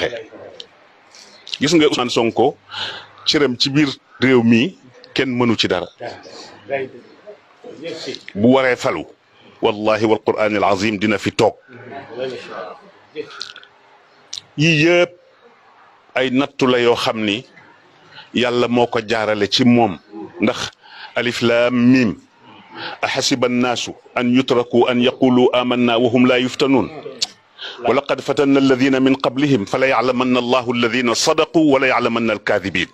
yàqee gis nga Ousmane Sonko cëram ci biir réew mi kenn mënu ci dara bu waree falu wallahi wal qur'an al azim dina fi toog yii yëpp ay nattu la yoo xam ni yàlla moo ko jaarale ci moom ndax alif laam miim ahasiba annaasu an yutraku an yaqulu amanna wa hum la yuftanun wa laqad fatanna alladina min qablihim fala ya'lamanna allahu alladina sadaqu wala ya'lamanna alkaadibin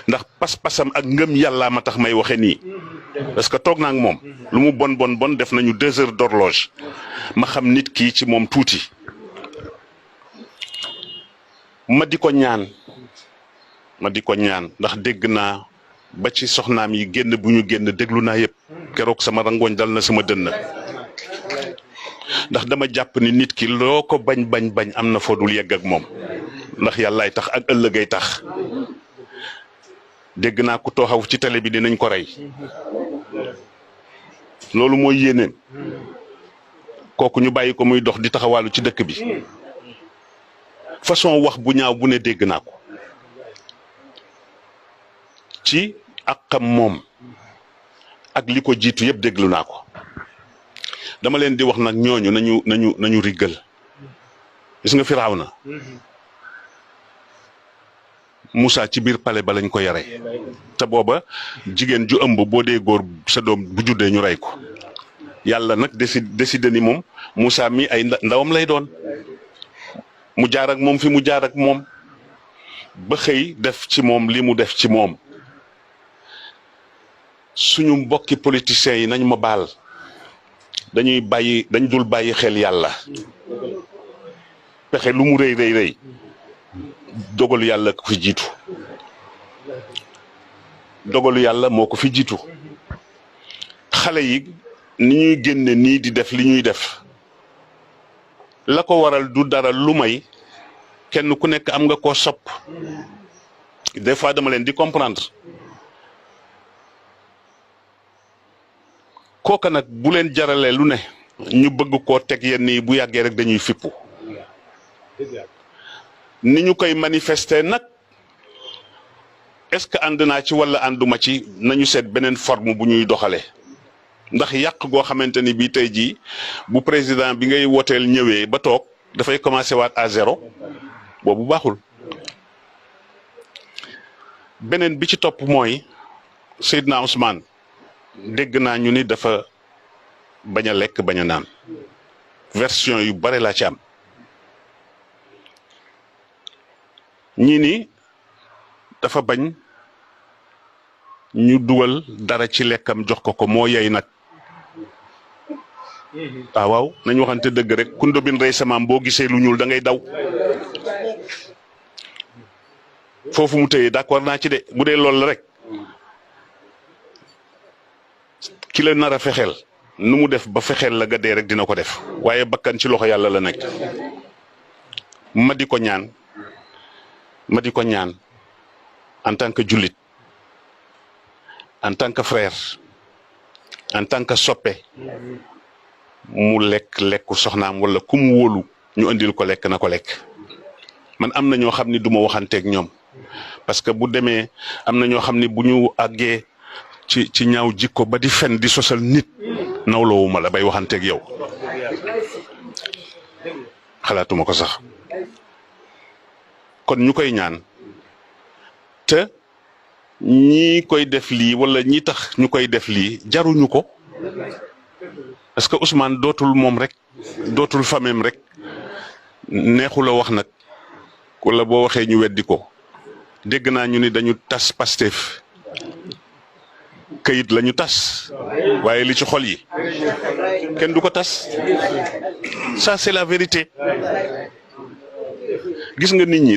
ndax pas-pasam ak ngëm yàllaa ma tax may waxe nii parce que toog naa ak moom lu mu bon bon bon def nañu 2 heures d'horloge ma xam nit kii ci moom tuuti ma di ko ñaan ndax dégg naa ba ci soxnaam yi génn bu ñu génn déglu naa yëpp keroog sama rangooñ dal na sama dënn ndax dama jàpp ni nit ki loo ko bañ am na foo dul yegg ak moom ndax yàllaay tax ak ëllëgay tax dégg naa ku tooxaw ci télé bi dinañ ko rey loolu mooy yéeneem kooku ñu bàyyi ko muy dox di taxawaalu ci dëkk bi façon wax bu ñaaw bu ne dégg naa ko ci akam moom ak li ko jiitu yëpp déglu naa ko dama leen di wax nag ñooñu nañu riggal gis nga Firawna Moussa ci biir palais ba lañ ko yare te booba jigéen ju ëmb boo dee góor sa doom bu juddee ñu rey ko yàlla nag décidé ni moom Moussa mi ay ndawam lay doon mu jaar ak moom fi mu jaar ak moom ba xëy def ci moom li mu def ci moom suñu mbokki politiciens yi nañ ma baal dañ dul bàyyi xel yàlla pexe lu mu rëy dogalu yàlla ko fi jiitu dogalu yàlla moo ko fi jiitu xale yi ni ñuy génne nii di def li ñuy def la ko waral du dara lu may kenn ku nekk am nga koo sopp des fois dama leen di comprendre kooka nag bu leen jaralee lu ne ñu bëgg koo teg yenn yi bu yàggee rek dañuy fippu ni ñu koy manifester nag est-ce que ànd naa ci wala ànduma ci nañu seet beneen forme bu ñuy doxalee ndax yàq goo xamante ni bii tey jii bu président bi ngay woteel ñëwee ba toog dafay commencer waat à zéro boobu baaxul. beneen bi ci topp mooy Seydina Ousmane dégg naa ñu ni dafa bañ a lekk bañ a naan version yu bare laa ci am. ñii ni dafa bañ ñu dugal dara ci lekkam jox ko moo yey nag waaw nañu waxante dëgg rek kundo bin rey samaam boo gisee lu ñuul da ngay daw foofu mu tëye d'accord naa ci de bu dee loolu la rek ki la nar a fexeel nu mu def ba fexeel la ga dee rek dina ko def waaye bakkan ci loxo yàlla la nekk ma di ko ñaan en tant que jullit en tant que frère en tant que soppe mu lekku soxnaam wala ku mu wóolu ñu andil ko lekk na ko lekk man am na ñoo xam ni du ma waxanteeg ñoom parce que bu demee am na ñoo xam ni bu ñu àggee ci ñaaw jikko ba di fen di sosal nit nawloowuma la bay waxanteeg yow xalaatuma ko sax kon ñu koy ñaan te ñi koy def lii wala ñi tax ñu koy def lii jaruñu ko parce que Ousmane dootul moom rek dootul famem rek neexula wax nag wala boo waxee ñu weddi ko dégg naa ñu ni dañu tas Pastef këyit lañu tas waaye li ci xol yi kenn du ko tas ça c'est la vérité gis nga nit ñi